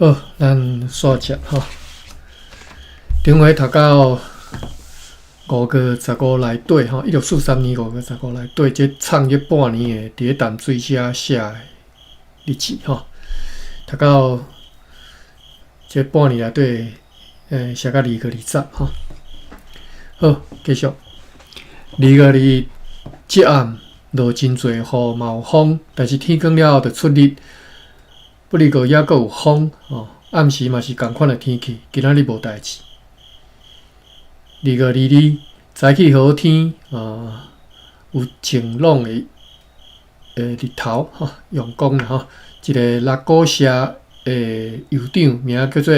好，咱煞接吼。顶回讀到5月15內底吼，1643年5月15內底，這創業半年的佇咧淡水遮寫的日誌吼。讀到這半年內底，寫到2月20吼。好，繼續。2月21這暗落真濟雨，嘛有風，但是天光了後就出日。不離個猶閣有風吼，暗時嘛是仝款的天氣。今仔日無代誌。2月22，早起好天，有晴朗的日頭吼，陽光啦吼。一个六股社的酋長，名叫做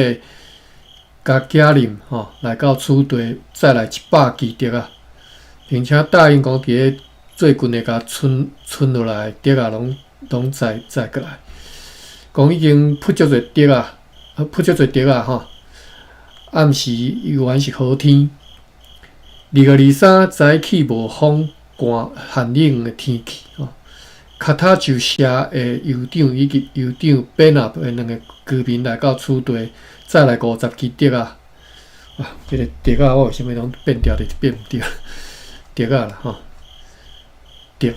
加加林吼，來到此地，載來100支竹仔，並且答應講佇咧最近會共賰賰落來的竹仔攏攏載載過來。講已經鋪足濟竹仔，鋪足濟竹仔吼。暗時猶原是好天。2月23早起無風，寒寒冷的天氣吼。跤塔石社的酋長以及酋長貝納的兩个居民來到此地，載來50支竹仔。啊，這个竹仔我為啥物攏變調就是變毋對？竹仔啦吼，竹，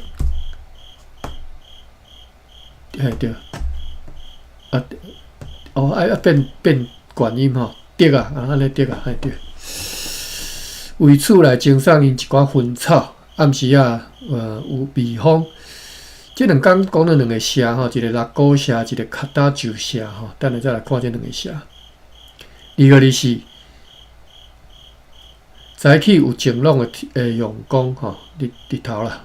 嘿對。啊，哦，愛變變懸音吼，竹仔啊，按呢竹仔，嘿對。為此來贈送𪜶一寡薰草，暗時仔有微風。這兩工講了兩个社吼，一个六股社，一个跤塔石社吼。等下再來看這兩个社。2月24，早起有晴朗的陽光吼，日日頭啦。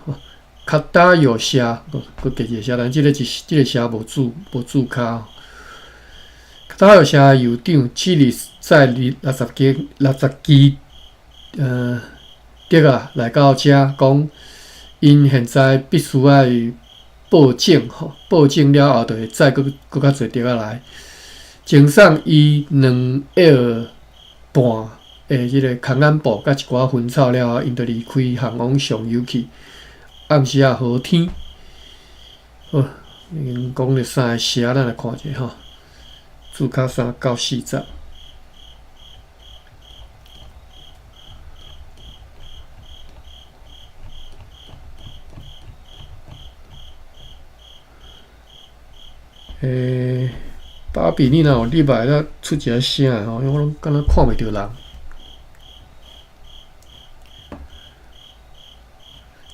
跤塔藥社，閣加一个社，但這个是這个社無注無注跤。跤塔藥社的酋長七日載60支60支竹仔來到遮，講𪜶現在必須愛播種吼，播種了後就會載閣閣較濟竹仔來，贈送伊2.5英的這个空眼布佮一寡薰草了後，𪜶就離開，航往上游去。暗時仔好天，好，已經講了三个社，咱來看一下吼。註跤3到4節。芭比，你若有入來，才出一下聲吼，因為我攏敢若看袂著人。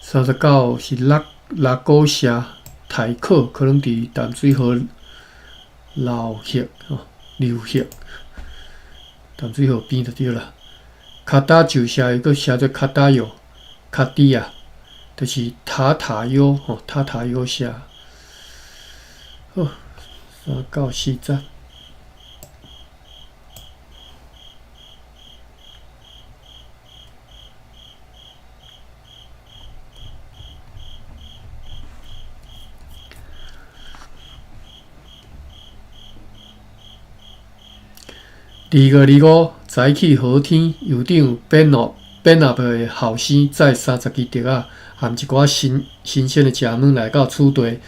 39是六六股社台口，可能佇淡水河流域吼，流域淡水河邊就對啦。跤塔石社又閣寫做跤塔藥、跤滴啊，就是塔塔優吼，塔塔優社。好，3到4節。2月25，早起好天，酋長變諾變納的後生載30支竹仔，含一寡新新鮮的食物來到此地，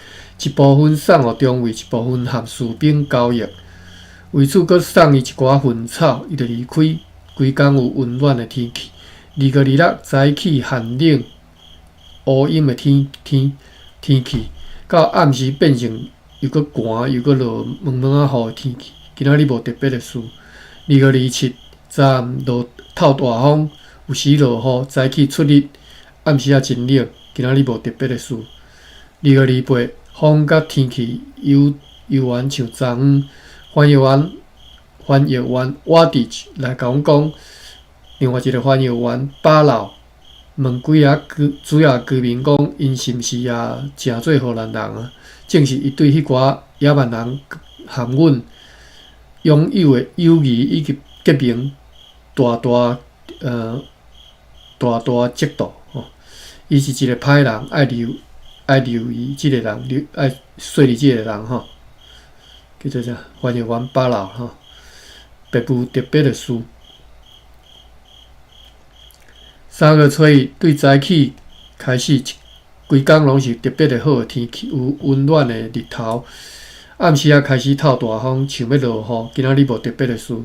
一部分送予中尉，一部分和士兵交易。為此，閣送伊一寡薰草，伊就離開。規工有溫暖的天氣。2月26，早起寒冷烏陰的天天天氣，到暗時變成又閣寒又閣落毛毛仔雨的天氣。今仔日無特別的事。2月27，早暗落透大風，有時落雨，早起出日，暗時仔真冷。今仔日無特別的事。2月28，風佮天氣猶猶原像昨昏。翻譯員翻譯員瓦迪來共阮講，另外一个翻譯員巴老問幾个居主要居民講，𪜶是毋是也誠做荷蘭人啊？證實伊對彼寡野蠻人和阮擁有的友誼以及結盟，大大大大嫉妒吼。伊是一个歹人，愛留愛留意這个人，留愛說你這个人吼。叫做啥？翻譯員巴老吼，別無特別的事。3月初一，對早起開始，規工攏是特別的好的天氣，有溫暖的日頭。暗時仔開始透大風，像欲落雨。今仔日無特別的事。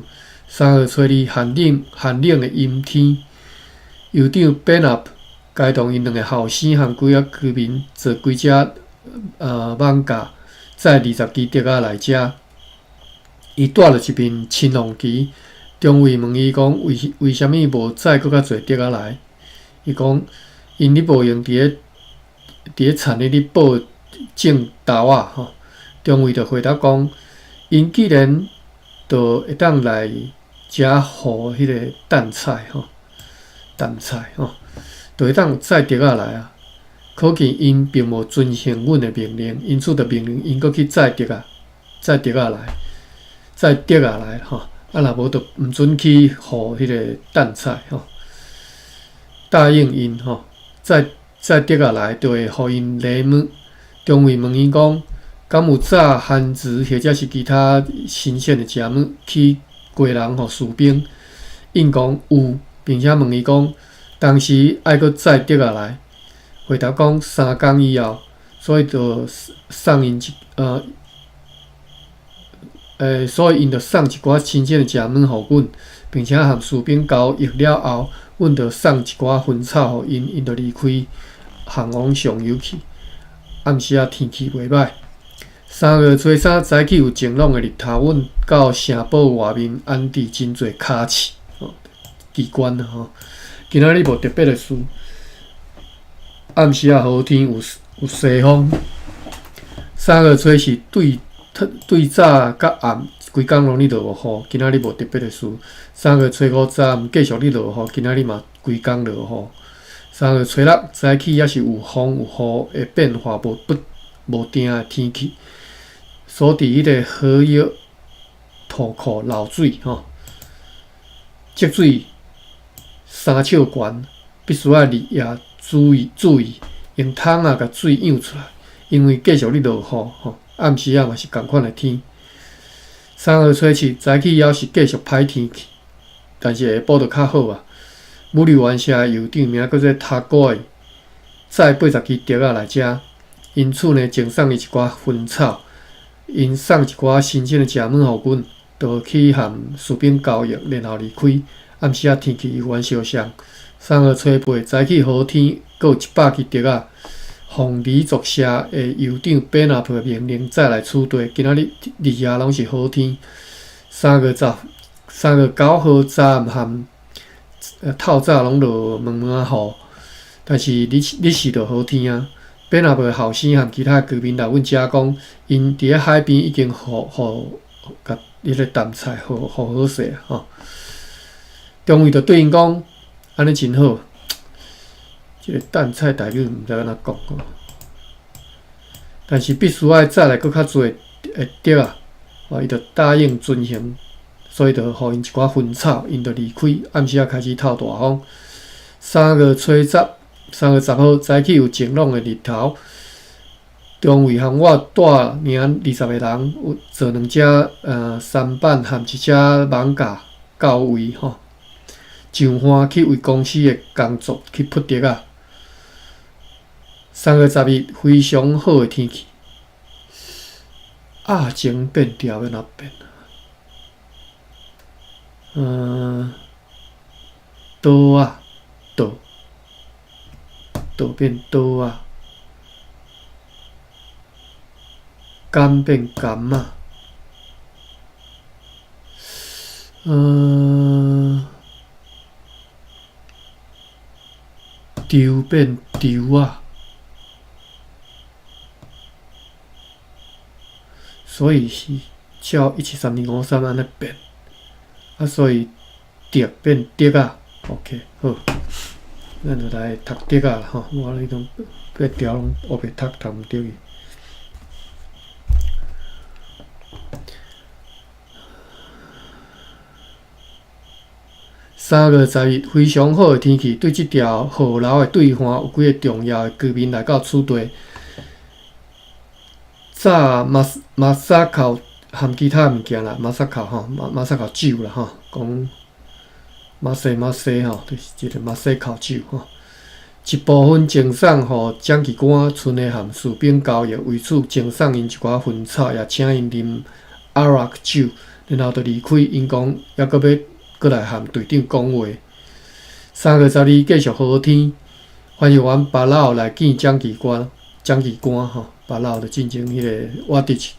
三月初二，寒冷寒冷的陰天，酋長變納偕同𪜶兩个後生和幾仔居民坐幾隻艋舺，載20支竹仔來遮。伊帶著一面青龍旗。中尉問伊講：為為啥物無載閣較濟竹仔來？伊講：𪜶咧無閒佇咧田裡咧播種豆仔吼。中尉就回答講：𪜶既然就會當來遮予彼个淡菜吼，淡菜吼，就會當載竹仔來啊。可見𪜶並無遵行阮的命令，因此就命令𪜶閣去載竹仔，載竹仔來，載竹仔來吼。啊，若無就毋准去予彼个淡菜吼。答應𪜶吼，載載竹仔來，就會予𪜶禮物。中尉問伊講，敢有炸番薯或者是其他新鮮的食物去雞籠予士兵？𪜶講有，並且問伊講，當時愛閣載竹仔來？回答講3工以後，所以就送𪜶一呃。所以𪜶就送一寡新鮮的食物予阮，並且和士兵交易了後，阮就送一寡薰草予𪜶，𪜶就離開，航往上游去。暗時仔天氣袂䆀。3月初三早起有晴朗的日頭，阮到城堡外面安置真濟跤刺，吼，機關吼。今仔日無特別的事。暗時仔好天有有西風。3月初四對。對早佮暗，規工攏咧落雨。今仔日無特別的事。3月初五早暗繼續咧落雨，今仔日嘛規工落雨。3月初六早起猶是有風有雨的變化，無不無定的天氣。所佇彼个河約塗庫漏水吼，積水3尺懸，必須愛日夜注意注意，用桶仔共水漾出來，因為繼續咧落雨吼。暗時仔嘛是仝款的天。3月初七早起猶是繼續歹天氣，但是下晡就較好啊。武陵源社的酋長名叫做塔古爾，載80支竹仔來遮，因此呢，贈送伊一寡薰草，𪜶送一寡新鮮的食物予阮，就去和士兵交易，然後離開。暗時仔天氣猶原相像。3月初八早起好天，閣有100支竹仔。奉黎族社的酋長貝納普的命令，載來此地。今仔日日夜攏是好天。3月9號早暗和透早攏落毛毛仔雨，但是日日是著好天啊。貝納普的後生和其他居民來阮遮講，𪜶佇咧海邊已經予予共彼个淡菜予予好勢啊！吼，中尉就對𪜶講，按呢真好。這个淡菜台語毋知按怎講吼。但是必須愛載來閣較濟的竹仔，哦，伊就答應遵行，所以就予𪜶一寡薰草，𪜶就離開。暗時仔開始透大風。3月初十，3月10號早起有晴朗的日頭，中尉和我帶領20個人，有坐兩隻舢板和一隻艋舺到位吼，上岸去為公司的工作去鋪竹仔。3月10日非常好的天氣。鴨情變調欲按怎變？嗯，刀仔，刀，刀變刀仔，柑變柑仔，嗯，丟變丟仔。所以是照173253按呢變，啊，所以竹變竹仔，OK，好，咱就來讀竹仔啦吼，我咧講變調攏烏白讀讀毋著去。3月10日，非常好的天氣，對這條河流的對岸有幾个重要的居民來到此地。早馬馬薩口含其他物件啦，馬薩口吼，馬馬薩口酒啦吼，講馬西馬西吼，就是這个馬西口酒吼。一部分贈送予掌旗官，賰的和士兵交易，為此贈送𪜶一寡薰草，也請𪜶啉阿拉克酒，然後就離開。𪜶講猶閣欲閣來和隊長講話。3月12繼續好天，翻譯員巴老來見掌旗官，掌旗官吼，巴老就進前彼个我佇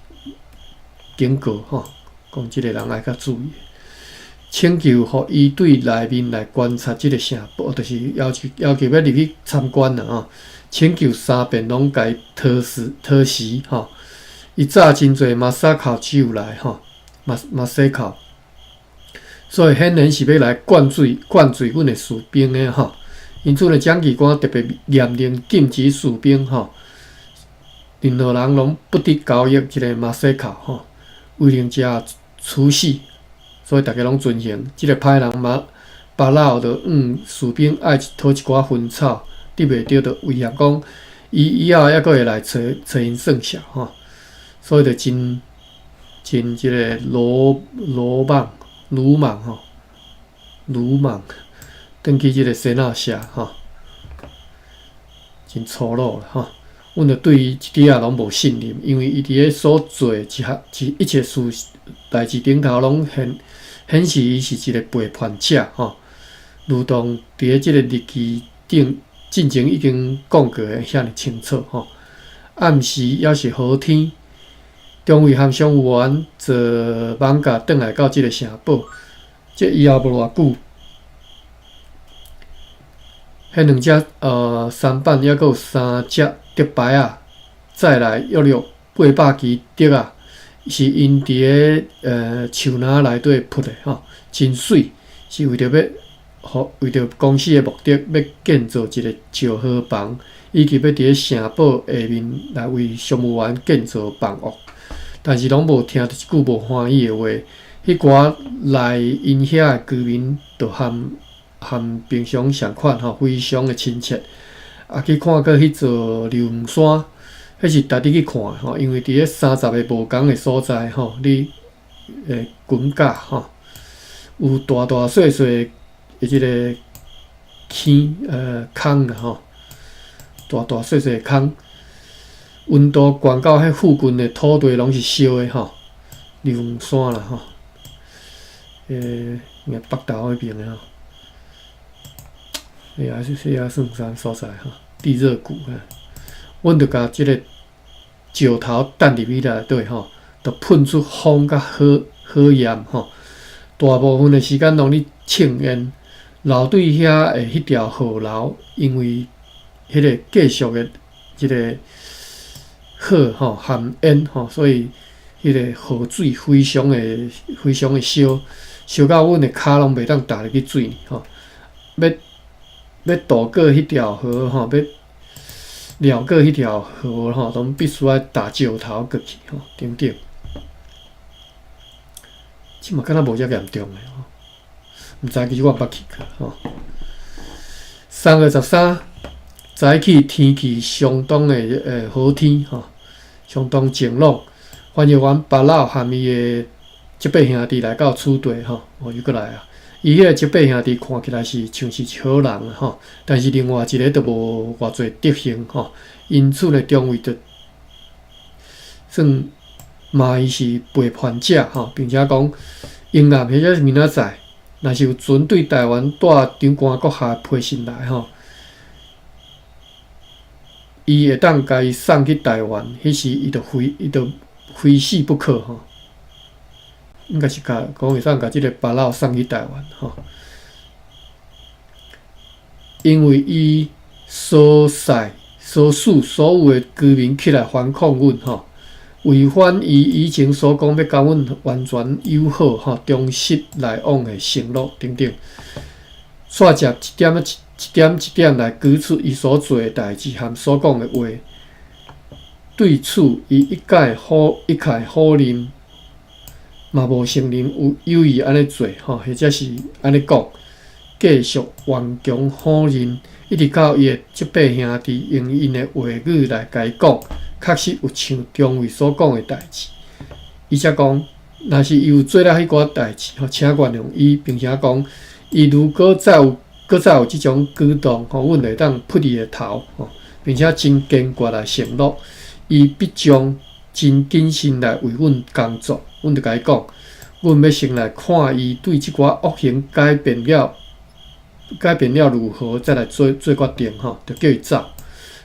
警告吼，講這个人愛較注意。請求予伊對內面來觀察這个城堡，就是要求要求欲入去參觀啦吼。請求三遍攏共伊托死托死吼。伊紮真濟馬薩口酒來吼，馬馬西口，所以顯然是欲來灌醉灌醉阮的士兵的吼。因此呢，掌旗官特別嚴令禁止士兵吼，任何人攏不得交易這个馬西口吼，違令者處死。所以逐家攏遵行。這个歹人馬巴老就向士兵愛討一寡薰草，得袂著就威脅講，伊以後猶閣會來揣揣𪜶算數吼。所以就真真這个魯魯莽魯莽吼，魯莽，轉去這个西納社吼，真粗魯啦吼。阮就對伊一點仔攏無信任，因為伊佇咧所做一項一一切事代誌頂頭攏顯顯示伊是一个背叛者吼，如同佇咧這个日記頂進前已經講過的遐爾清楚吼。暗時猶是好天，中尉和商務員坐艋舺轉來到這个城堡，這以後無偌久，彼兩隻舢板猶閣有三隻竹排仔，載來約略800支竹仔，是𪜶佇咧樹林內底鋪的吼，真媠，是為著欲，予為著公司的目的，欲建造一个石河房，以及欲佇咧城堡下面來為商務員建造房屋，但是攏無聽著一句無歡喜的話。彼寡來𪜶遐的居民，就和和平常仝款吼，非常的親切。啊，去看過彼座流雲山，彼是值得去看的吼，因為佇咧30个無仝的所在吼，你滾架吼，有大大細細的這个坑空啦吼，大大細細的空，溫度懸到彼附近的土地攏是燒的吼，流雲山啦吼，應該北投彼邊的吼。遐是遐算啥所在吼？地熱谷啊，阮就共這个石頭擲入去內底吼，就噴出風佮火火焰吼。大部分的時間攏咧衝煙，流對遐的彼條河流，因為彼个繼續的這个火吼含煙吼，所以彼个河水非常的非常的燒，燒到阮的跤攏袂當踏入去水吼，欲欲渡過彼條河吼，欲繞過彼條河吼，攏必須愛踏石頭過去吼，等等。這嘛敢若無遮嚴重的吼，毋知其實我毋捌去過吼。3月13早起天氣相當的好天吼，相當晴朗。翻譯員巴老和伊的這八兄弟來到此地吼，哦又閣來啊。伊彼个叔伯兄弟看起來是像是好人吼，但是另外一个就無偌濟德行吼，因此呢，中尉就算罵伊是背叛者吼，並且講英暗或者是明仔載，若是有船對台灣帶長官閣下批信來吼，伊會當共伊送去台灣，彼時伊就非伊就非死不可吼。應該是共講會當共這个巴老送去台灣吼，因為伊所使所使所有的居民起來反抗阮吼，違反伊以前所講欲共阮完全友好吼、忠實來往的承諾等等，煞接一點一一點一點來舉出伊所做的代誌和所講的話，對此伊一概否一概否認。嘛無承認有有意按呢做吼，或者是按呢講，繼續頑強否認，一直到伊的叔伯兄弟用𪜶的話語來共伊講，確實有像中尉所講的代誌。伊才講，若是伊有做了彼寡代誌吼，請原諒伊，並且講，伊如果再有閣再有這種舉動吼，阮會當噗伊的頭吼，並且真堅決來承諾，伊必將真謹慎來為阮工作。阮就共伊講，阮欲先來看伊對這寡惡行改變了如何，再來做決定吼，就叫伊走。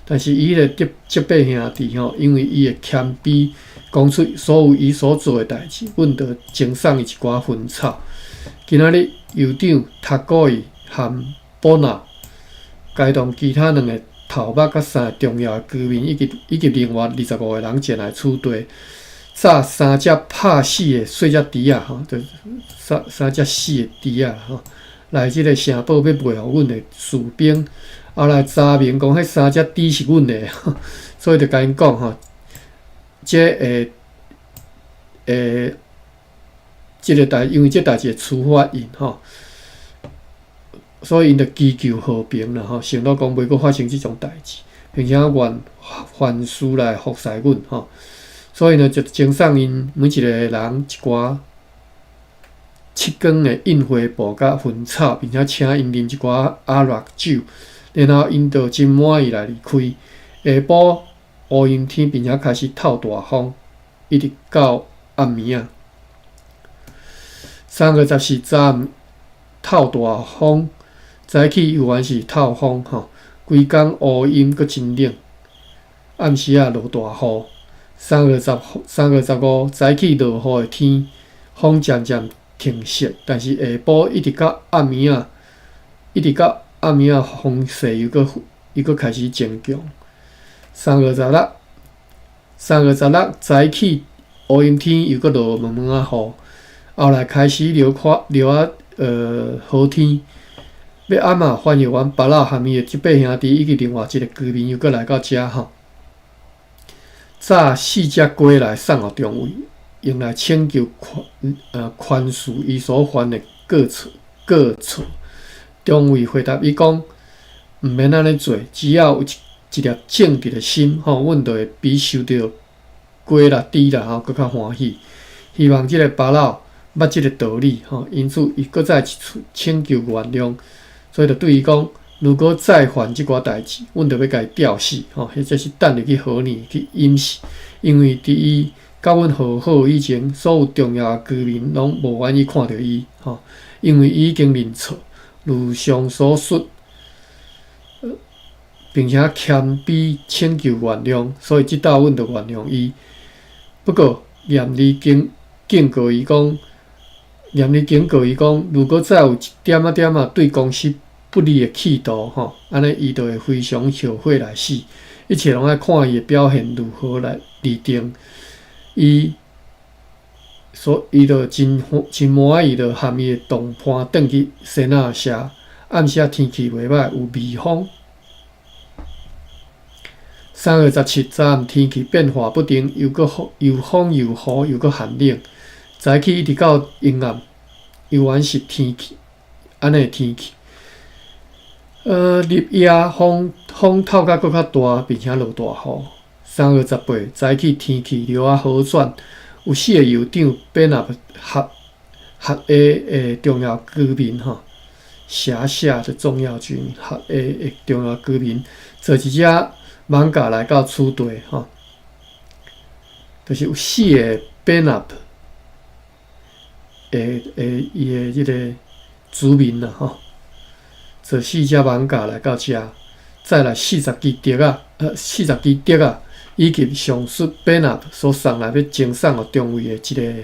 但是伊彼个叔伯兄弟吼，因為伊的謙卑，講出所有伊所做的代誌，阮就贈送伊一寡薰草。今仔日酋長塔古爾和寶納，偕同其他兩个頭目佮三个重要的居民，以及另外25个人前來此地，紮三隻拍死的細隻豬仔吼，就三隻死的豬仔吼，來這个城堡欲賣予阮的士兵。後來查明講，彼三隻豬是阮的，所以就共𪜶講吼，這會會這个代，因為這代誌會處罰𪜶吼，所以𪜶就祈求和平啦吼，承諾講袂閣發生這種代誌，並且願凡事來服侍阮吼。所以呢，就贈送𪜶每一个人一寡7光的印花布佮薰草，並且請𪜶啉一寡阿拉酒，然後𪜶就真滿意來離開。下晡烏陰天，並且開始透大風，一直到暗暝仔。3月14早暗透大風，早起猶原是透風吼，規工烏陰閣真冷，暗時仔落大雨。3月15早起落雨的天，風漸漸停息，但是下晡一直到暗暝仔風勢又閣開始增強。3月16早起烏陰天又閣落毛毛仔雨，後來開始落啊好天。欲暗仔，翻譯員巴老含伊的叔伯兄弟以及另外一个居民又閣來到遮吼，紮四隻雞來送予中尉，用來請求寬恕伊所犯的過錯。中尉回答伊講，毋免按呢做，只要有一粒正直的心吼，阮就會比收著雞啦、豬啦吼閣較歡喜。希望這个巴老捌這个道理吼，因此伊閣再一次請求原諒，所以就對伊講，如果再犯這寡代誌，阮就欲共伊吊死吼，或者是擲入去河裡去淹死。因為佇伊佮阮和好以前，所有重要的居民攏無願意看著伊吼，因為伊已經認錯，如上所述，並且謙卑請求原諒，所以這道阮就原諒伊。不過嚴厲警告伊講，如果再有一點仔點仔對公司不利的企圖吼，按呢伊就會非常後悔來死。一切攏愛看伊的表現如何來而定。伊就真滿意，就含伊的同伴轉去西納社。暗時仔天氣袂䆀，有微風。3月17早暗天氣變化不定，又風又雨又閣寒冷。早起一直到陰暗，猶原是天氣按呢天氣。入夜風透甲閣較大，並且落大雨。3月18早起天氣略仔好轉，有四個酋長變納合下的重要居民吼，轄下的重要居民，合下的重要居民，坐一隻艋舺來到此地吼，就是有四個變納的伊的這个居民啦吼，坐四隻艋舺來到遮，載來40支笛仔，以及上述變納所送來欲贈送予中尉的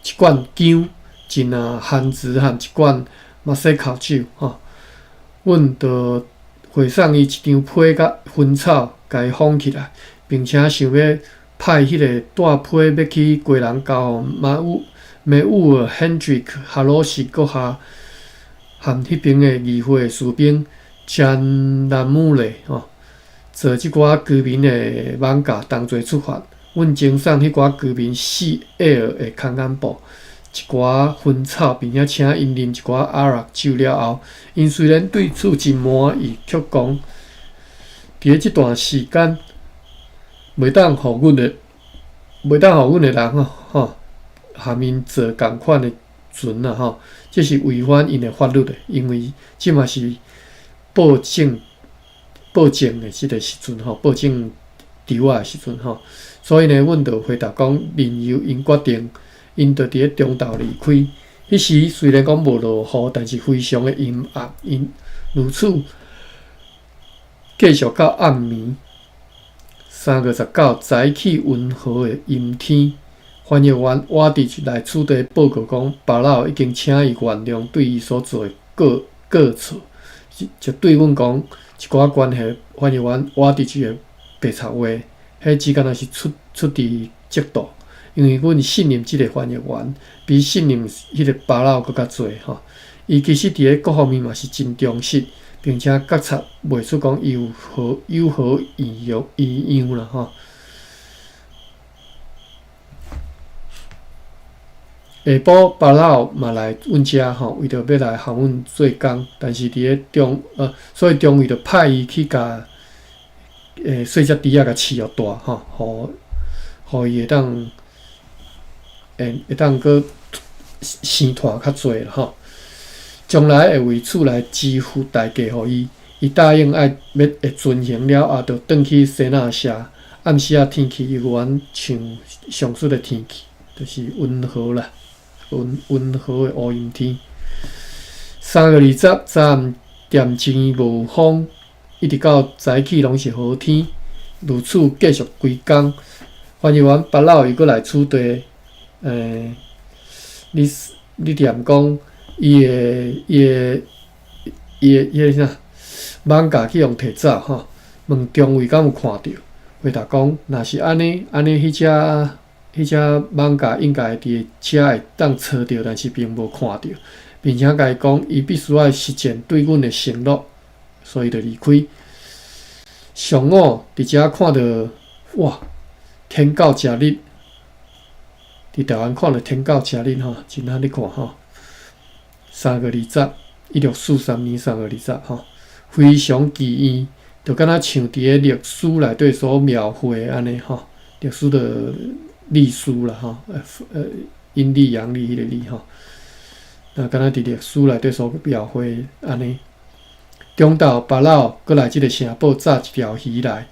一罐薑、一籃番薯和一罐馬西口酒吼。阮就回送伊一張被佮薰草，共伊封起來，並且想欲派彼个帶批欲去基隆交予馬武爾亨德克哈魯斯閣下和彼爿的議會士兵詹蘭姆雷吼，坐這寡居民的艋舺同齊出發。阮贈送彼寡居民4L 的空間布，一寡薰草，並且請𪜶啉一寡阿拉酒了後，𪜶雖然對此真滿意，卻講佇咧這段時間，袂當予阮的人吼，含𪜶坐仝款的船啦吼，這是違反𪜶的法律的，因為這嘛是播種播種的這个時陣吼，播種稻仔的時陣吼，所以呢，阮就回答講，任由𪜶決定，𪜶就佇咧中晝離開。彼時雖然講無落雨，但是非常的陰暗，𪜶如此繼續到暗暝。3月19早起溫和的陰天，翻譯員瓦迪來此地報告講，巴老已經請伊原諒對伊所做的過過錯，就對阮講一寡關係翻譯員瓦迪的白賊話，彼只敢若是出出自嫉妒，因為阮信任這个翻譯員，比信任彼个巴老閣較濟吼。伊其實佇咧各方面嘛是真忠實，並且覺察袂出講伊有何有何異樣異樣啦吼。下晡巴老嘛來阮遮吼，為著欲來和阮做工，但是佇咧中呃，所以中尉就派伊去共細隻豬仔共飼予大吼，予予伊會當會會當閣生湠較濟啦吼。將來會為厝內支付代價予伊，伊答應愛欲會遵行了後，就轉去西納社。暗時仔天氣猶原像上述的天氣，就是溫和啦，溫溫和的烏陰天。3月20早暗恬靜無風，一直到早起攏是好天。如此繼續幾工，翻譯員巴老又閣來此地，你你念講。伊的伊的伊的彼个啥，艋舺去予提走吼，問中尉敢有看著？回答講，若是按呢，按呢，彼隻彼隻艋舺應該佇遮會當揣著，但是並無看著，並且共伊講，伊必須愛實踐對阮的承諾，所以就離開。上午佇遮看著，哇，天狗食日，佇台灣看著天狗食日吼，真罕咧看吼。3月20，1643年3月20吼，非常奇異，就敢若像佇咧歷史內底所描繪的按呢吼，歷史的歷史啦吼，陰曆陽曆彼個曆吼，那敢若佇歷史內底所描繪按呢。中晝巴老閣來這个城堡炸一條魚來，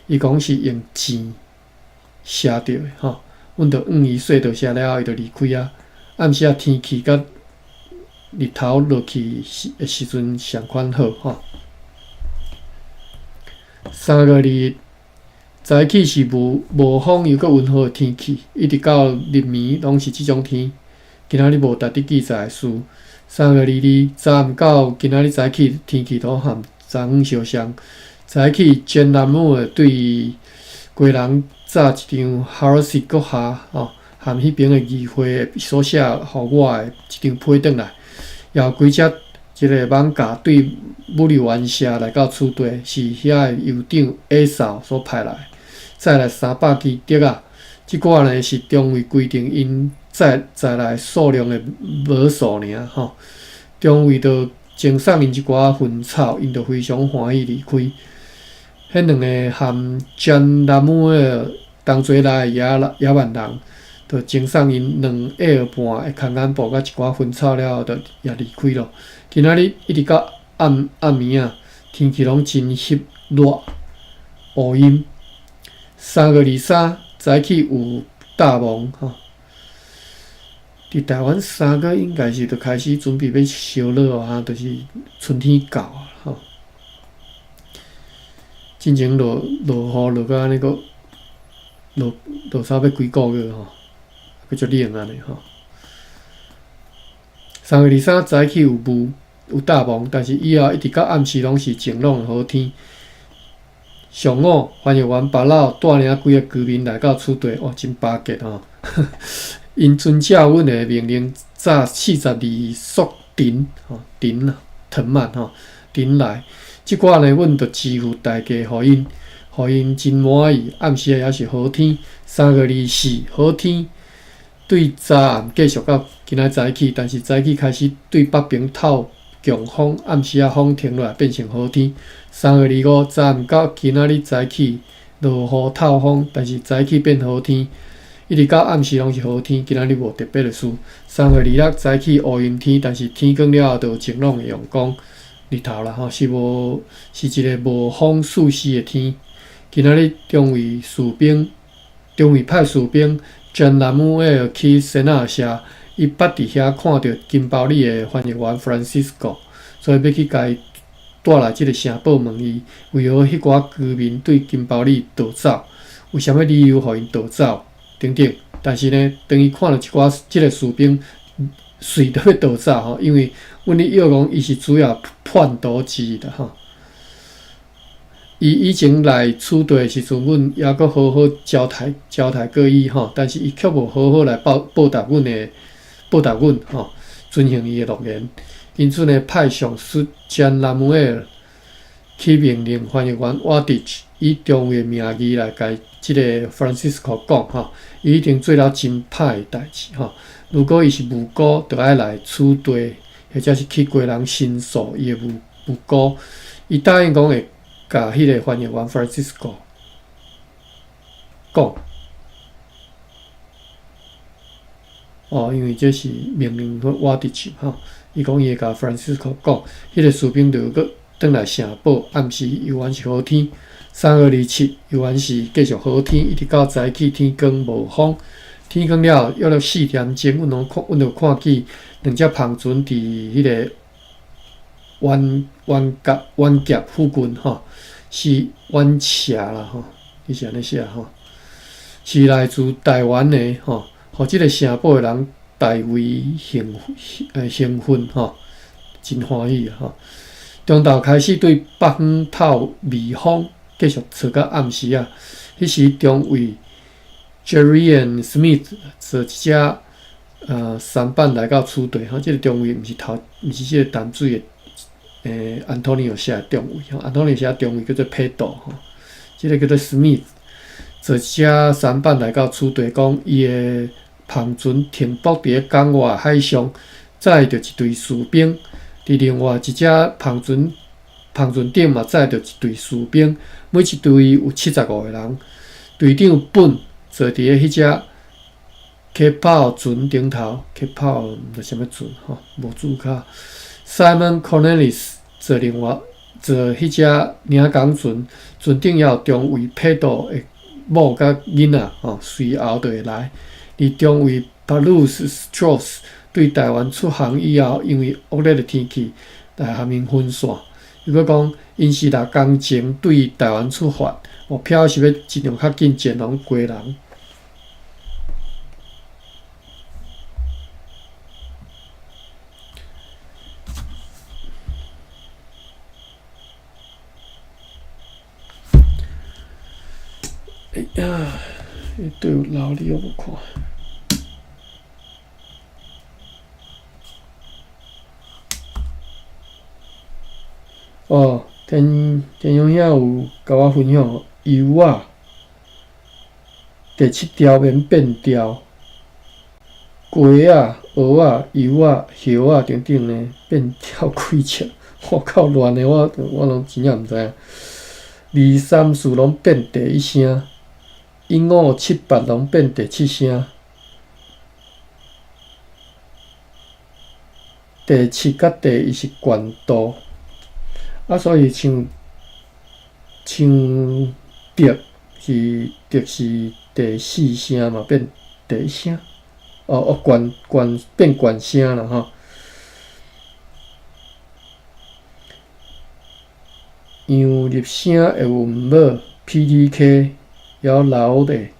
伊講是用錢寫著的吼，阮就向伊說多謝了後，伊就離開啊。暗時仔天氣佮日頭落去時的時陣仝款好吼。3月21早起是無無風又閣溫和的天氣，一直到日暝攏是這種天。今仔日無特別記載的事。3月22早暗到今仔日早起天氣都和昨昏相像。早起真南姆的對家人紮一張哈爾西閣下吼，含彼爿的議會所寫予我的一張批轉來。也有幾隻這个艋舺對武利灣社來到此地，是遐个酋長阿掃所派來，載來300支竹仔。這寡呢是中尉規定𪜶載載來數量的無數爾吼。中尉就贈送𪜶一寡薰草，𪜶就非常歡喜離開。彼兩个含詹拉姆的同齊來的野野蠻人，就贈送𪜶兩埃爾半的空間布佮一寡薰草了後，就也離開咯。今仔日一直到暗暗暝仔，天氣攏真翕熱烏陰。3月23早起有大霧吼。佇台灣三月應該是就開始準備欲燒落啊，就是春天到啊吼。進前落落雨落甲按呢閣落落差欲幾个月吼，閣足冷按呢吼。3月23早起有霧有大霧，但是以後一直到暗時攏是晴朗的好天。上午，翻譯員巴老帶領幾个居民來到此地，哇，真巴結吼！𪜶遵照阮的命令，紮42束藤吼藤啊藤蔓吼藤來。這寡呢，阮就支付代價予𪜶，予𪜶真滿意。暗時也是好天，3月24好天，對早暗繼續到今仔早起，但是早起開始對北邊透強風，暗時仔風停落來變成好天。3月25早暗到今仔日早起落雨透風，但是早起變好天，一直到暗時攏是好天。今仔日無特別的事。3月26早起烏陰天，但是天光了後就有晴朗的陽光。日頭啦吼，是無是一个無風四時的天。今仔日中尉士兵，中尉派士兵將南姆埃爾去仙納社，伊捌佇遐看著金包里的翻譯員 Francisco，所以欲去共伊帶來這个城堡問伊，為何彼寡居民對金包里逃走，有啥物理由予𪜶逃走等等。但是呢，當伊看著這寡這个士兵，隨著欲逃走吼，因為阮咧約講伊是主要叛徒之一啦吼。伊以前來此地的時陣，阮猶閣好好招待招待過伊吼，但是伊卻無好好來報報答阮的報答阮吼，遵行伊的諾言。因此呢，派上司將拉姆埃爾去命令翻譯員瓦迪以中尉的名義來共這个 Francisco 講吼，伊已經做了真歹的代誌吼。如果伊是無辜，就愛來此地，或者是去基隆申訴伊的無無辜。伊答應講會共彼个翻譯員 Francisco 講。哦，因為這是命令瓦迪去吼。伊講伊會共 Francisco 講，彼个士兵就閣轉來城堡，暗時猶原是好天。3月27，猶原是繼續好天，一直到早起天光無風。天光了後，約了4點鐘，阮攏看，阮就看見兩隻帆船佇彼个灣灣角灣岬附近吼，是灣斜啦吼，伊是按呢寫吼，是來自台灣的吼，予這个城堡的人大為興興奮吼，真歡喜啊吼。中晝開始對北方透微風，繼續吹到暗時啊。彼時中尉 Jerry Smith 坐一隻舢板來到此地吼，這个中尉毋是頭，毋是這个淡水的安東尼奧寫的中尉吼，安東尼奧寫中尉叫做佩多吼，這个叫做 Smith 坐一隻舢板來到此地，講伊的帆船停泊佇咧港外海上，載著一隊士兵。佇另外一隻帆船，帆船頂嘛載著一隊士兵，每一隊有75個人。隊長本坐佇咧彼隻客炮船頂頭，客炮毋知啥物船吼，無注卡。Simon Cornelis 坐另外坐彼隻領港船，船頂也有中尉佩多的某佮囡仔吼，隨後就會來。而中尉 Paulus Strauss 對台灣出航以後，因為惡劣的天氣來含𪜶分散。又閣講，𪜶是六工前對台灣出發，目標是欲盡量較緊前往基隆。哎呀，彼對有老你我無看。哦，天天勇兄有共我分享，油仔第七條免變調，雞仔、蚵仔、油仔、葉仔等等呢變調幾尺，我靠亂的我我攏真正毋知影。二三四攏變第一聲，一五七八攏變第七聲，第七佮第一是懸度。啊，所以像像竹是竹是第四聲嘛，變第一聲，哦哦，懸懸變懸聲啦吼。陽入聲的韻母 P、T、K 猶留咧，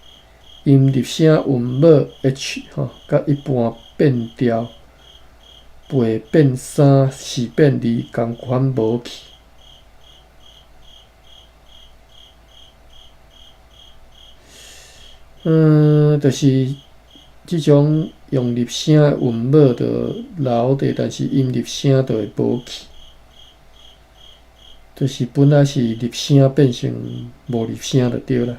陰入聲韻母 H 吼，佮一般變調，八變三，四變二，仝款無去。嗯，就是這種陽入聲的韻母就留咧，但是陰入聲就會無去。就是本來是入聲變成無入聲就對啦。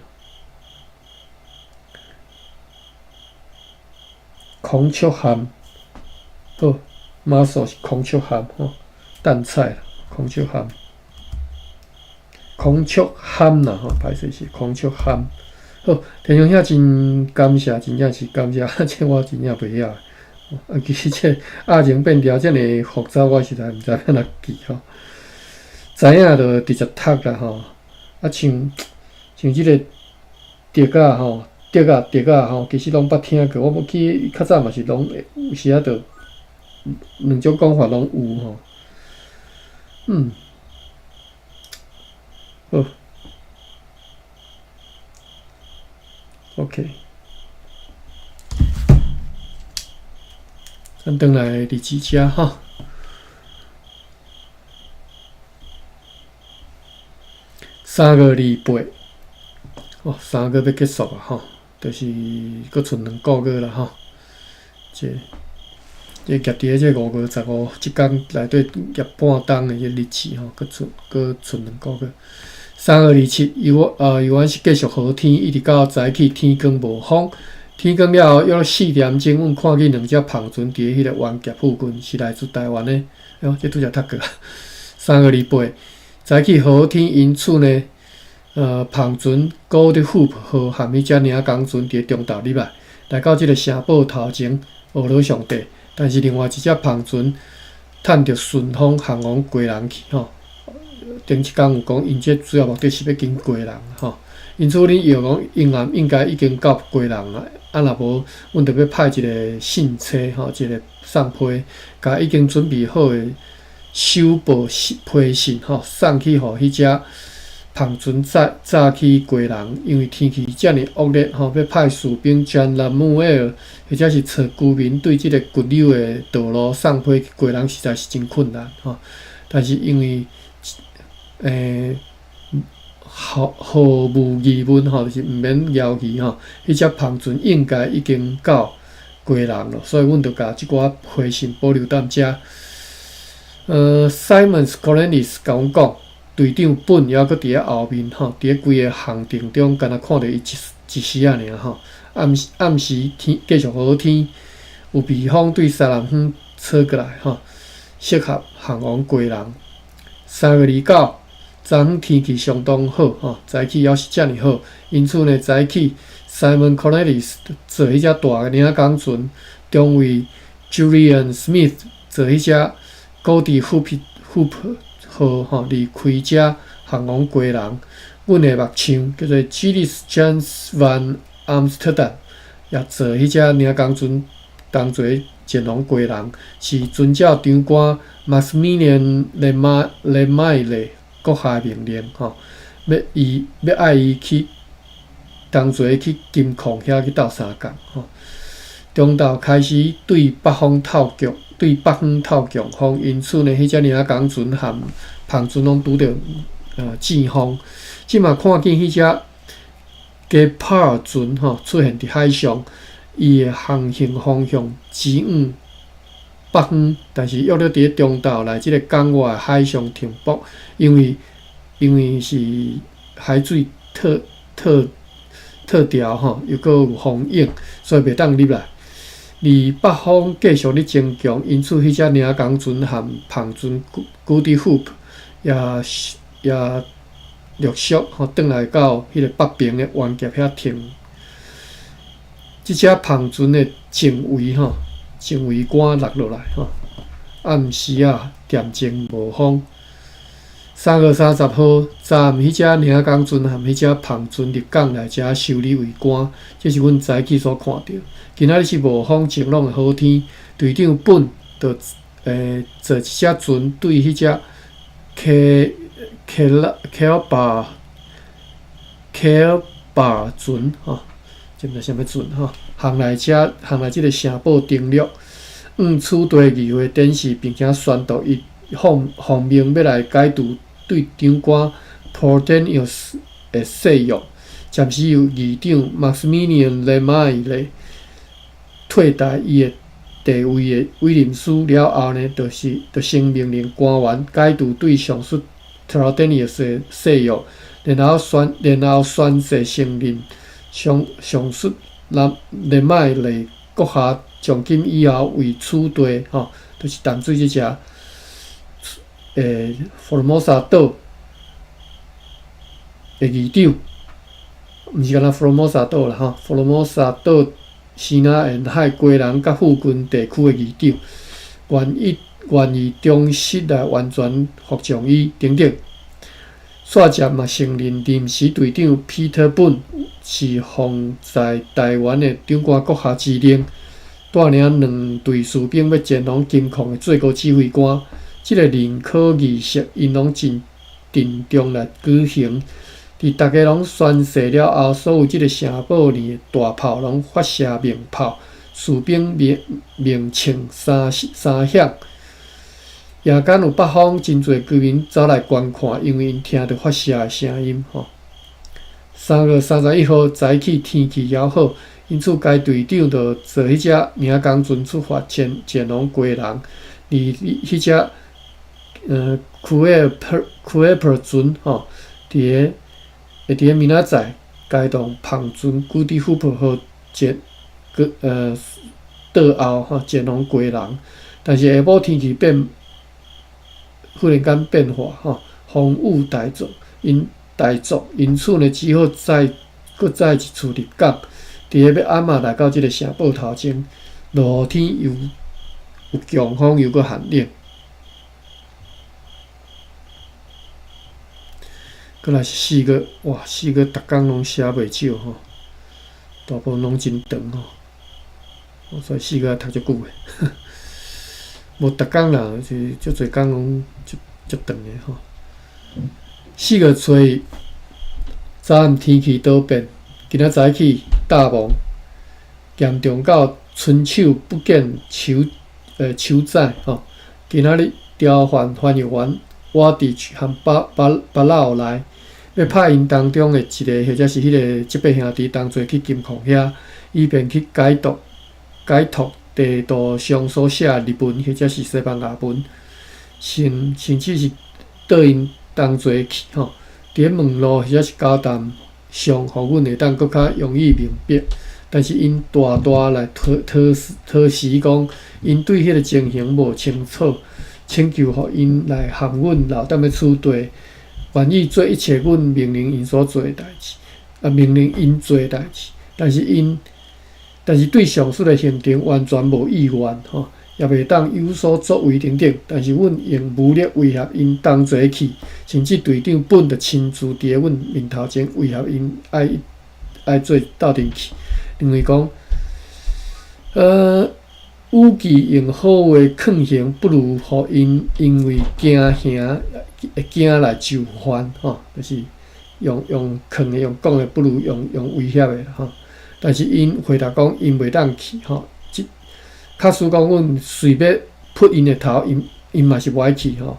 孔雀蚶，好，馬素是孔雀蚶吼，淡菜啦，孔雀蚶，孔雀蚶啦吼，歹勢是孔雀蚶。好，田兄兄真感謝，真正是感謝，這我真正袂曉。啊，其實這鴨情變調遮爾複雜，我實在毋知欲按怎記吼。知影就直接讀啦吼。啊，像像這个竹仔吼，竹仔竹仔吼，其實攏捌聽過。我無記較早嘛是攏有時仔就兩種講法攏有吼。好，OK，咱轉來日誌遮吼。3月28，哦，3月欲結束啊吼，就是閣賰兩個月啦吼。這這夾佇咧這5月15這工內底夾半冬的這日子吼，閣賰閣賰兩個月。3月27，猶原是繼續好天，一直到早起天光無風。天光了後，約4點鐘，阮看見兩隻帆船佇咧彼個灣屐附近，是來自台灣的。哎喲，這拄才讀過。3月28，早起好天，因此呢，帆船 Goede Hoop 號和彼隻領工船佇咧中晝入來，來到這个城堡頭前，學羅上帝。但是另外一隻帆船趁著順風航往基隆去吼。頂一工有講，𪜶這主要目的是欲經基隆吼。因此，恁藥王應南應該已經到基隆啊。啊，若無，阮著欲派一个信差吼，一个送批，共已經準備好的手報批信吼，送去予彼隻帆船早早去基隆，因為天氣遮爾惡劣吼，欲派士兵將南木爾或者是揣居民對這个骨溜的道路送批去基隆，實在是真困難吼。但是因為毫無疑問吼，就是毋免猶疑吼，彼隻帆船應該已經到基隆咯，所以阮就共這寡批信保留踮遮。Simons Cornelis共阮講，隊長本猶閣佇咧後面吼，佇咧規个行程中，干焦看著伊一一時仔爾吼。暗暗時天繼續好天，有微風對西南方吹過來吼，適合航往基隆。3月29，昨昏天氣相當好吼，早起猶是遮爾好，因此呢，早起 Simon Cornelis 坐彼隻大領工船，中尉 Julian Smith 坐彼隻 Goede Hoop Hoop 號吼離開遮航往基隆。阮的木匠叫做 Gillis Jansz van Amsterdam，也坐彼隻領工船同齊前往基隆，是遵照長官 Maximilian Lemaire 閣下命令吼，欲伊欲愛伊去同齊去金礦遐去鬥相共吼。中晝開始對北方透強，對北方透強風，因此呢，彼隻領工船和帆船攏拄著陣風。這馬看見彼隻加帕爾船吼出現佇海上，伊的航行方向指向北方，但是約略佇咧中晝來這个港外的海上停泊，因為是海水特特特調吼，又閣有風湧，所以袂當入來。而北風繼續咧增強，因此彼隻領工船和帆船 Goede Hoop 也也陸續吼轉來到彼个北爿的灣屐遐停。這隻帆船的前桅吼，前桅杆落落來吼，暗時仔恬靜無風。3月30號，昨暗彼隻領工船和彼隻帆船入港來遮修理桅杆，這是阮早起所看著。今仔日是無風晴朗的好天，隊長本就坐一隻船對彼隻克克克爾巴克爾巴船吼，這毋知啥物船吼，航來遮航來這个城堡登陸，往此地議會展示，並且宣讀伊奉奉命欲來解除對長官 Porteus 的誓約，暫時由議長 Maximilian Lemaire 替代伊的地位的委任書了後呢，就是就先命令官員解除對上述 Traltenius 的誓約，然後宣誓承認上上述 Lemaire 閣下從今以後為此地吼，就是淡水這隻福爾摩沙島的議長，毋是干焦福爾摩沙島啦吼，福爾摩沙島西南沿海基隆佮附近地區的議長，願意願意忠實來完全服從伊等等。煞接嘛承認臨時隊長 Peter Boone 是奉在台灣的長官閣下之令，帶領兩隊士兵欲前往金礦的最高指揮官。這個認可儀式，𪜶攏真鄭重來舉行。佇逐家攏宣誓了後，所有這个城堡裡的大炮攏發射鳴炮，士兵鳴鳴槍三三響。夜間有北方真濟居民走來觀看，因為𪜶聽著發射的聲音。吼，3月31號早起天氣猶好，因此該隊長就坐彼隻領工船出發前前往基隆。而彼隻庫埃普船吼，佇个會佇个明仔載，該棟帆船古迪虎珀號前閣倒後吼前往基隆，但是下晡天氣變。忽然間變化，吼，風雨大作，因大作，因此呢，只好再閣再一次入港。佇个欲暗仔來到這个城堡頭前，落雨天又有強風，又閣寒冷。閣來是四月，哇，四月逐工攏寫袂少吼，大部分攏真長吼，所以四月愛讀足久的。無逐工啦，是足濟工攏足足長的吼。四月初一，早暗天氣多變，今仔早起大霧，嚴重到伸手不見手指吼。今仔日調換翻譯員瓦迪和巴巴巴老來，欲派𪜶當中的一个或者是彼个這伯兄弟同齊去金礦遐，以便去解讀解讀。地圖上所寫的日文或者是西班牙文，甚甚至是帶𪜶同齊去吼。佇咧問路或者是交談上，予阮會當閣較容易明白。但是𪜶大大來托托托辭講，𪜶對彼个情形無清楚，請求予𪜶來含阮留踮咧此地，願意做一切阮命令𪜶所做的代誌，啊，命令𪜶做的代誌，但是𪜶。但是對上述的行程完全無意願，吼，也袂當有所作為等等。但是阮用武力威脅𪜶同齊去，甚至隊長本就親自佇咧阮面頭前威脅𪜶愛愛做鬥陣去，認為講，與其用好話勸行，不如予𪜶因為驚嚇會驚來就範，吼，就是用用勸的、用講的，不如用用威脅的，吼。但是𪜶回答講，𪜶袂當去吼。這假使講阮隨欲噗𪜶的頭，𪜶𪜶嘛是無愛去吼。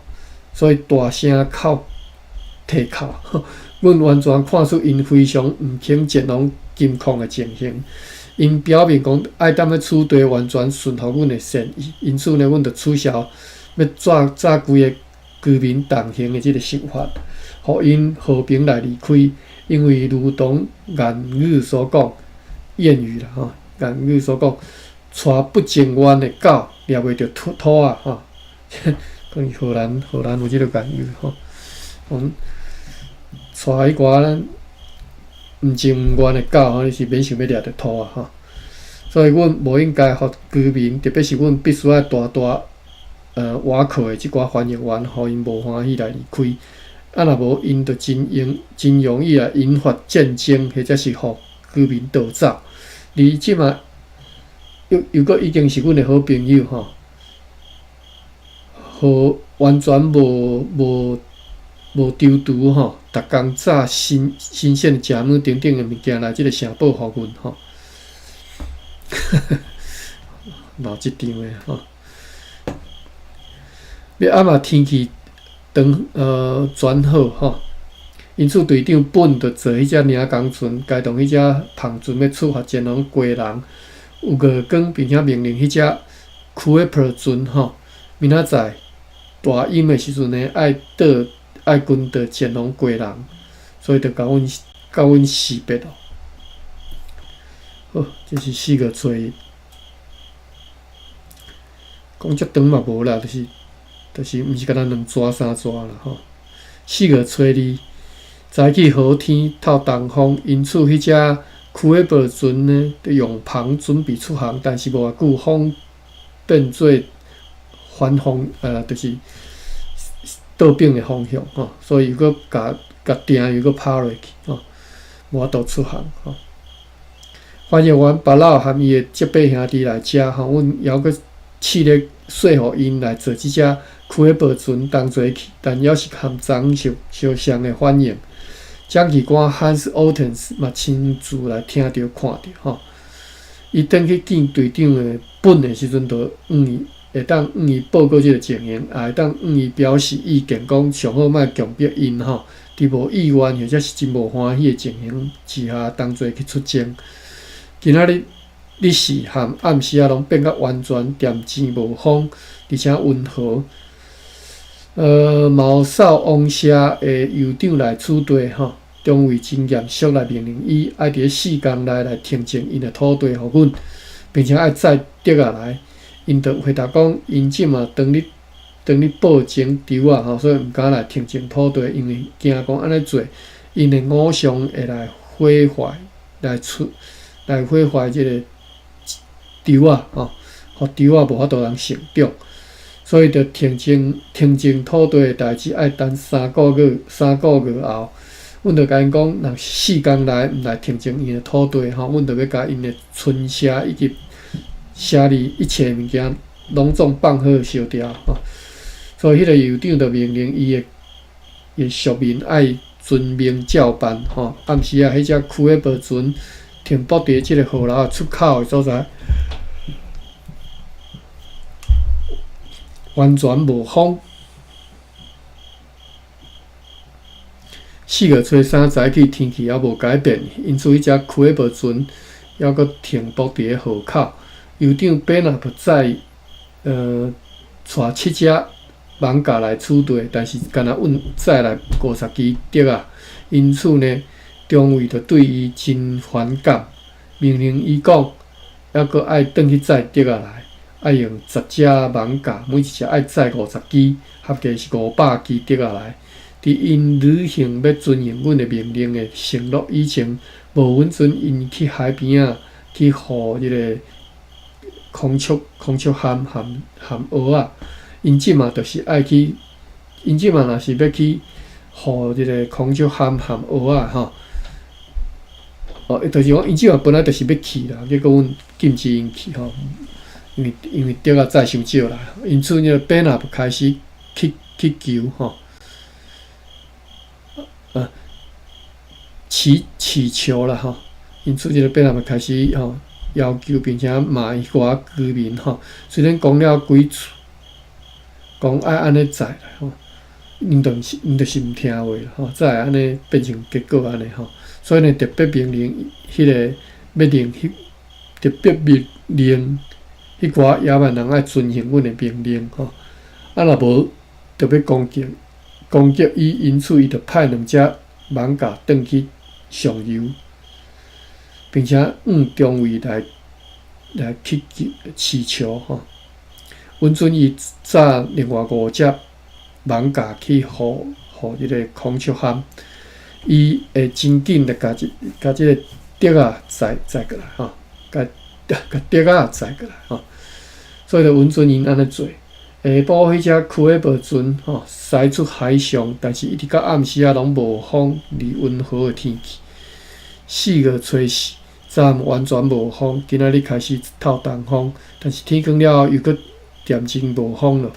所以大聲哭啼哭，阮完全看出𪜶非常毋肯前往金礦的情形。𪜶表明講愛踮咧此地完全順服阮的善意，因此呢，阮就取消欲帶帶規个居民同行的這个想法，予𪜶和平來離開。因為如同諺語所講。諺語啦吼，諺語所講，帶不情願的狗掠袂著兔兔仔吼。講荷蘭荷蘭有這个諺語吼，講帶彼寡毋情毋願的狗吼，你是免想欲掠著兔仔吼。所以阮無應該予居民，特別是阮必須愛大大倚靠的這寡翻譯員，予𪜶無歡喜來離開。啊，若無𪜶就真容真容易來引發戰爭，或者是予居民逃走。而這馬又又閣已經是阮的好朋友吼，予完全無無無躊躇吼，逐工炸新新鮮的食物等等的物件來這个城堡予阮吼。鬧這場的吼，欲暗仔天氣轉轉好吼，因此隊長本就坐彼隻領工船，偕同彼隻帆船欲出發前往基隆。有五更，並且命令彼隻庫埃珀船吼，明仔載大陰的時陣呢，愛倒愛跟著前往基隆，所以就共阮共阮辭別咯。好，這是四月初一，講遮長嘛無啦，就是就是毋是干焦兩逝三逝啦吼。四月初二，早起好天透東風，因此彼隻庫埃珀船呢，就用帆準備出航，但是無偌久風變做反方，就是倒反的方向吼，所以又閣共共碇又閣拍落去吼，無法度出航吼。翻譯員巴老含伊的這八兄弟來遮吼，阮猶閣試咧說服𪜶來坐這隻開泊船同齊去，但猶是含昨相相像的反應。掌旗官 Hans Ottens 嘛親自來聽著看著吼，伊轉去見隊長的本的時陣，就向伊會當向伊報告這个情形，也會當向伊表示意見，講上好莫強迫𪜶吼，佇無意願或者是真無歡喜的情形之下，同齊去出征。今仔日日時和暗時仔攏變甲完全恬靜無風，而且溫和。毛哨王社的酋長來此地吼，中尉真嚴肅來命令伊愛佇咧4工內來呈贈𪜶的土地予阮，並且愛載竹仔來。𪜶就回答講，𪜶這馬當咧當咧報種稻仔吼，所以毋敢來呈贈土地，因為驚講按呢做，𪜶的偶像會來毀壞，來出來毀壞這个稻仔吼，予稻仔無法度通成長。所以，著呈贈呈贈土地的代誌愛等三個月，三個月後，阮就共𪜶講，若4工內毋來呈贈𪜶的土地吼，阮就欲共𪜶的村舍以及舍裡一切物件攏總放火燒掉吼。所以，彼个酋長就命令伊的伊的屬民愛遵命照辦吼。暗時仔，彼隻開泊船停泊佇這个河流的出口的所在。完全無風。4月初三早起，天氣猶無改變，因此彼隻開泊船猶閣停泊佇咧河口。酋長貝納不載，帶七隻艋舺來此地，但是干焦運載來50支竹仔，因此呢，中尉就對伊真反感，命令伊講，猶閣愛轉去載竹仔來。愛用10隻艋舺，每一隻愛載50支，合計是500支竹仔來。佇𪜶履行欲遵行阮的命令的承諾以前，無允准𪜶去海邊仔去予這个孔雀孔雀蚶含含蚵仔。𪜶這馬就是愛去，𪜶這馬若是欲去予這个孔雀蚶含蚵仔吼。哦，就是講𪜶這馬本來就是欲去啦，結果阮禁止𪜶去吼。因為因為竹仔載傷少啦，因此呢，貝納就開始去去求吼，乞乞求啦吼，因此這个貝納就開始吼要求，並且罵彼寡居民吼，雖然講了幾次，講愛按呢載啦吼，𪜶就是𪜶就是毋聽話啦吼，才會按呢變成結果按呢吼，所以呢特別命令彼个欲令彼特別命令。彼寡野蠻人愛遵行阮的命令吼，啊若無，就欲攻擊攻擊伊，因此伊就派兩隻艋舺轉去上游，並且向中尉來來去乞求吼，允准伊載另外五隻艋舺去予予這个孔雀蚶，伊會真緊來共這共這个竹仔載載過來吼，共。共竹仔載過來吼，所以就允准𪜶按呢做。下晡彼隻開泊船吼，駛出海上，但是一直到暗時仔攏無風，而溫和的天氣。4月初四，早暗完全無風，今仔日開始透東風，但是天光了後又閣恬靜無風囉。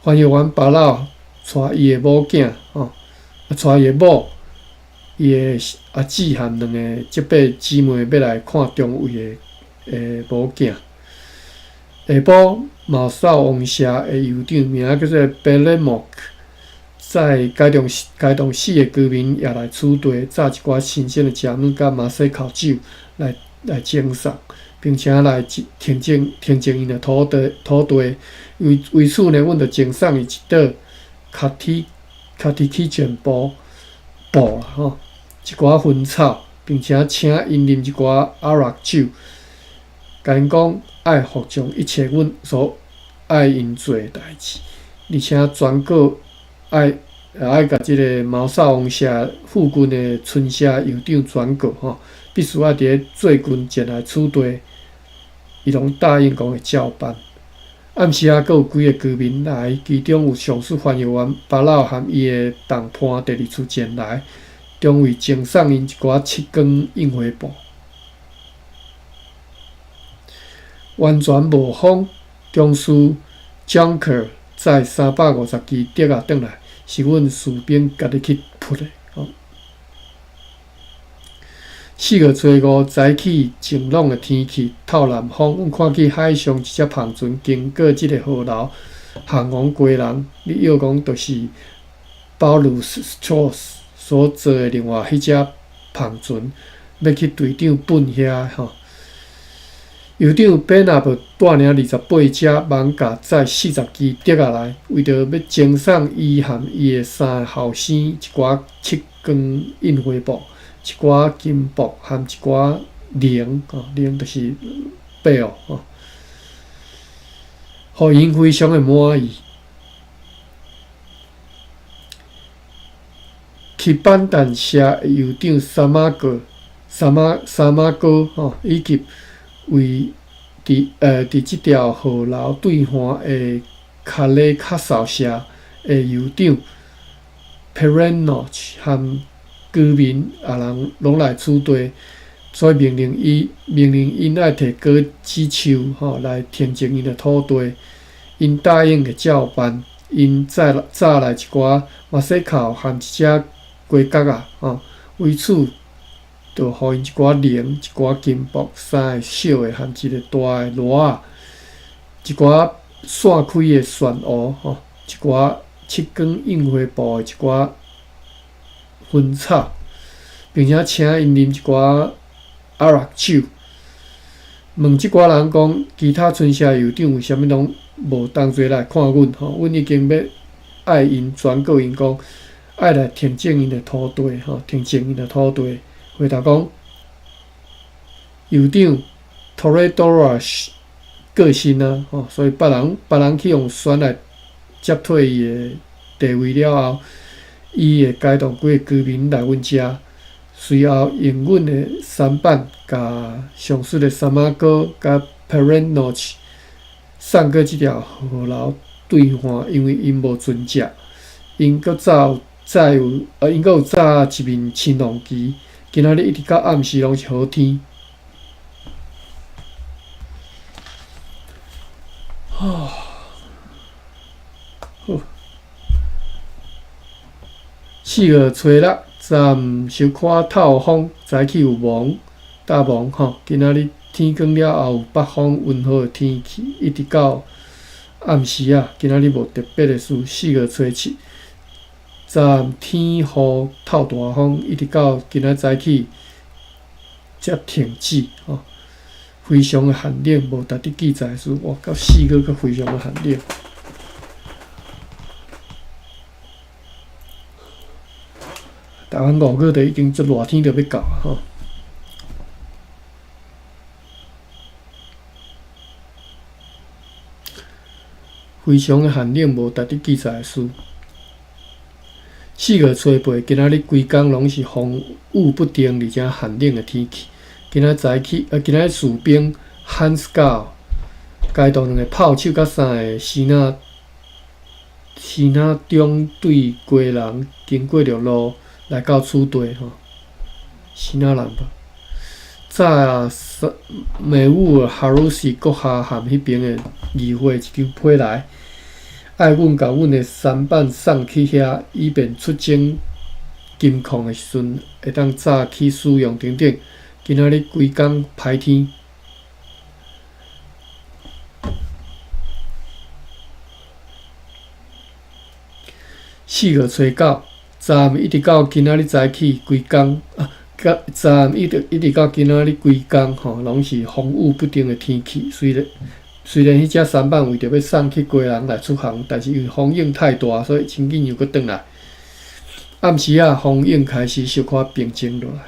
翻譯員巴老帶伊的某囝吼，啊帶伊的某，伊的阿姊和兩个這八姊妹欲來看中尉的。的某囝，下晡毛哨王社的酋長名叫做貝勒莫克，載該棟該棟四个居民也來此地，炸一寡新鮮的食物佮馬西烤酒來來贈送，並且來呈贈呈贈𪜶的土地土地。為為此呢，阮就贈送伊一桌卡鐵卡鐵起全部布啦吼，一寡薰草，並且請𪜶啉一寡阿拉酒。共𪜶講愛服從一切阮所愛𪜶做的代誌，而且全國愛愛共這个毛哨王社附近的村社酋長轉告吼，必須愛佇咧最近前來此地，伊攏答應講會照辦。暗時仔閣有幾个居民來，其中有上述翻譯員巴老含伊的同伴第二次前來，中尉贈送𪜶一寡七光印花布。完全無風，中士 Junker 載350支竹仔轉來，是阮士兵家己去撲的。4月初5早起晴朗的天氣，透南風，阮看見海上一隻帆船經過這个河流，航往基隆。你臆講就是保魯斯托斯所坐的另外彼隻帆船，欲去隊長本遐吼。酋長貝納伯帶領28隻艋舺載40支竹仔來，為著欲贈送伊含伊的三个後生一寡七光印花布。一寡金箔含一寡鈴吼，鈴就是 bell 吼，予𪜶非常的滿意。去板凳社的酋長三馬哥、三馬三馬哥吼，以及位佇這條河流對岸的卡雷卡薩社的酋長 Perenoch 含居民也人攏來此地，所以命令𪜶愛提果子樹吼來平整𪜶的土地。𪜶答應會照辦。𪜶載來一寡馬賽克含一隻雞角仔吼，為此就予𪜶一寡鈴、一寡金箔、三个小的含一个大的鑼仔，一寡散開的旋壺吼，一寡七光印花布的一寡薰草，並且請𪜶啉一寡阿拉酒。問這寡人講，其他村社酋長為啥物攏無同齊來看阮？吼，阮已經欲愛𪜶轉告𪜶講，愛來平整𪜶的土地，吼，平整𪜶的土地。回答講，酋長托雷多拉過身啊，吼，所以別人去用船來接替伊的地位了後，伊會帶動幾个居民來阮遮，隨後用阮的舢板共上述的三馬哥佮 Perenoch 送過這條河流對岸，因為𪜶無船隻，𪜶閣早載有，𪜶閣有紮一面青龍旗。今仔日一直到暗時攏是好天。好。4月初6，昨暗小可透風，早起有霧，大霧吼。今仔日天光了後有北風溫和的天氣，一直到暗時啊。今仔日無特別的事。4月初7，昨暗天雨透大風，一直到今仔早起才停止吼。非常的寒冷，無值得記載的事。哇，到4月閣非常的寒冷。台灣5月就已經足熱天就欲到啊吼。非常的寒冷，無值得記載的事。4月初8，今仔日規工攏是風雨不定，而且寒冷的天氣。今仔早起，今仔士兵漢斯高帶動兩个炮手佮三个生仔中隊基隆經過陸路來到此地吼，生仔人吧。早梅武爾哈魯斯閣下含彼爿的議會一張批來，愛阮共阮的舢板送去遐，以便出征金礦的時陣會當早去使用等等。今仔日規工歹天。4月初9，昨暗一直到今仔日早起規工啊，昨暗一直到今仔日規工吼，攏是風雨不定的天氣。雖然彼隻舢板為著欲送去基隆來出航，但是因為風湧太大，所以真緊又閣轉來。暗時仔風湧開始小可平靜落來。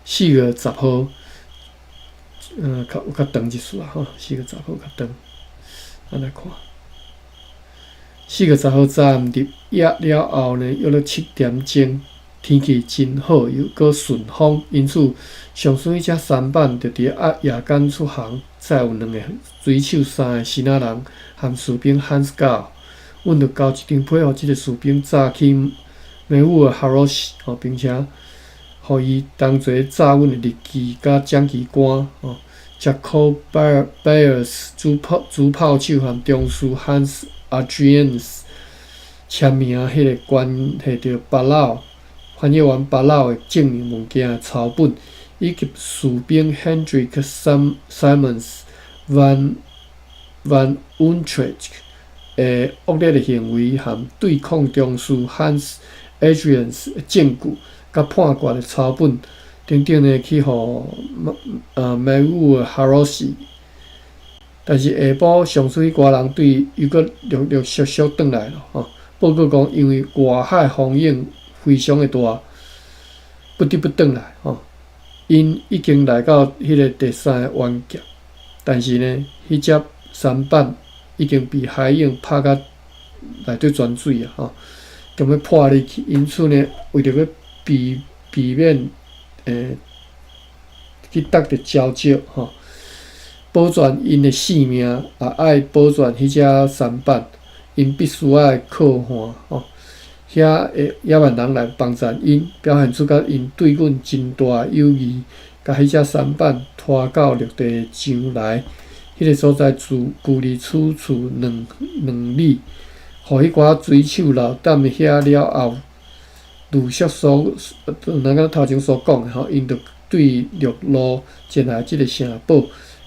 4月10號，較有較長一絲啊吼，4月10號較長，咱來看。4月10號昨暗入夜了後呢，約莫7點鐘，天氣真好，又閣順風，因此上述彼隻舢板就佇咧夜間出航，載有兩个水手、三个支那人含士兵漢斯高。阮就交一張批予這个士兵早去梅烏爾哈羅西，吼，並且予伊同齊紮阮的日記佮掌旗官，吼，傑克貝爾斯主炮手含中士漢斯阿吉恩斯簽名彼个關係著巴老翻譯員巴老的證明文件的抄本，以及士兵 Hendrik Simons van van Utrecht 的惡劣的行為含對抗中士 Hans Adrians 的證據佮判決的抄本等等呢，去予梅烏爾哈羅西。但是下晡上述彼寡人對又閣陸陸續續轉來囉吼。報告講，因為外海風湧非常的大，不得不轉來吼。𪜶已經來到彼个第三个彎角，但是呢，彼隻舢板已經被海湧拍甲內底全水啊吼，強欲破入去。因此呢，為著欲避免去觸著礁石吼，保全𪜶的性命，也愛保全彼隻舢板，𪜶必須愛靠岸吼。遐的野蠻人來幫贊𪜶，表現出佮𪜶對阮真大的友誼，共彼隻舢板拖到陸地上來。彼个所在距離此處2里，予彼寡水手留踮遐了後，如俗所，咱剛頭前所講的吼，𪜶就對陸路前來這个城堡。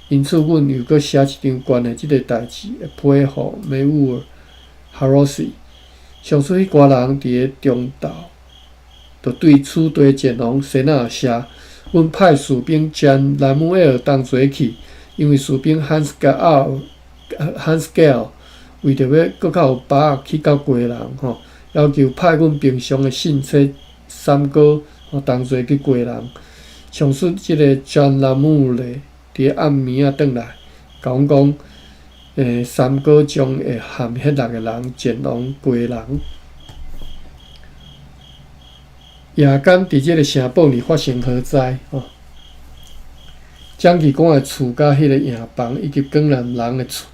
因此，阮又閣寫一張關於這个代誌的批予梅烏爾哈羅西。上述彼寡人佇咧中晝，就對此地前往西納社。阮派士兵將蘭姆埃爾同齊去，因為士兵漢斯蓋爾、漢斯蓋爾為著欲閣較有把握去到基隆吼，要求派阮平常的信差三哥同齊去基隆。上述這个將蘭姆咧，佇咧暗暝仔轉來，共阮講，三哥將會含彼六个人前往基隆。夜間佇這个城堡裡發生火災，吼，掌旗官的厝佮彼个營房，以及江南人的厝、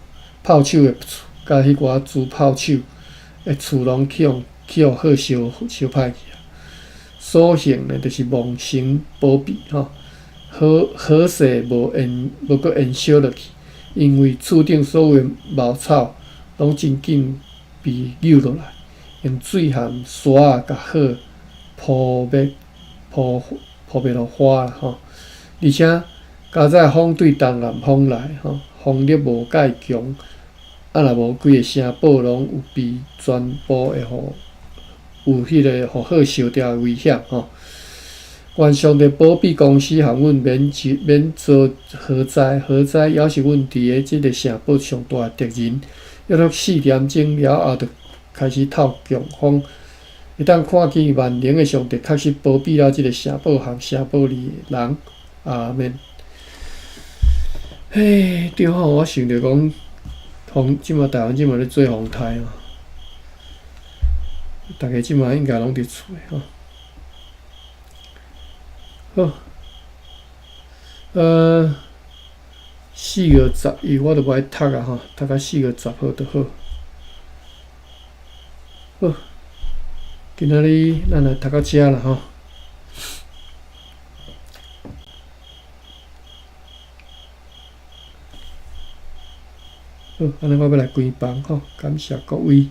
炮手的厝，佮彼寡主炮手的厝，攏去予火燒燒歹去啊！所幸呢，就是蒙神保庇，吼，火勢無延無閣延燒落去。因為厝頂所有的茅草攏真緊被搝落來，用水和沙仔共火撲滅、撲滅予火啦吼。而且加載風對東南風來吼，風力無蓋強，啊若無規个城堡攏有被全部會予有彼个予火燒掉的危險吼。願上帝保庇公司，予阮免遭火災。火災猶是阮佇咧這个城堡上大的敵人。約莫4點鐘了後，就開始透強風。會當看見萬能的上帝確實保庇了這个城堡和城堡裡的人。阿們。嘿，對吼，我想著講，風這馬台灣這馬咧做風颱哦，逐家這馬應該攏佇厝的吼。好，4月11我就無愛讀啊吼，讀到4月10號就好。好，今仔日咱來讀到遮啦吼。好，按呢我欲來關房吼，感謝各位。